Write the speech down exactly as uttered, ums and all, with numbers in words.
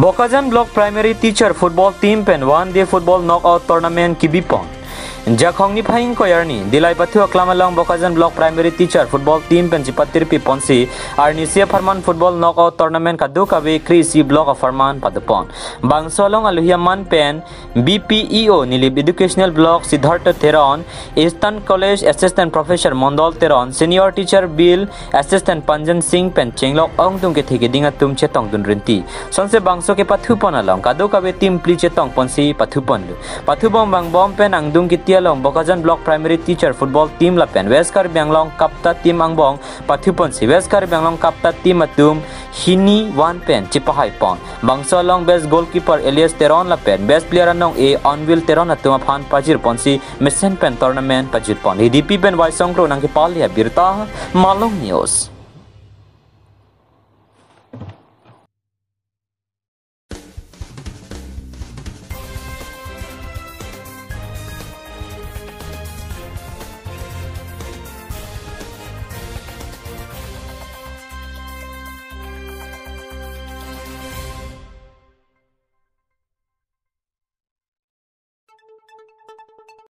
Bokajan Block Primary Teacher Football Team pen One Day Football Knockout Tournament kibipon. Jakhong niphai ingkoi arni, Dillai Pathu Aklam along Bokajan Block Primary Teacher Football Team pen chipatirpi ponsi, arnisi apharman Football Knockout Tournament kadokave kre-isi block apharman padopon. Bangso along aluhi aman pen, B P E O Nilip Educational Block Siddhartha Teron, Eastern College Assistant Professor Mondol Teron, Senior Teacher Bill Assistant Panjan Singh pen chenglok ongdung kethe keding atum chetongdun rinti. Sonse bangso kepathupon along kadokave team phli chetongponsi pathuponlo. Pathubom vangbom pen angdung kiti along Bokajan Block Primary Teacher Football Team lapen West Karbi Anglong Kapta Team angbong pathuponsi West Karbi Anglong Kapta Team atum hini one pen chipahaipon. Bangso along Best Goalkeeper Elias Teron lapen Best Player anong-e Anvil Teron atum aphan pajirponsi mesen pen tournament pajutpon. Hidipi pen Waisong Kro nangkepali abirta, Malong News.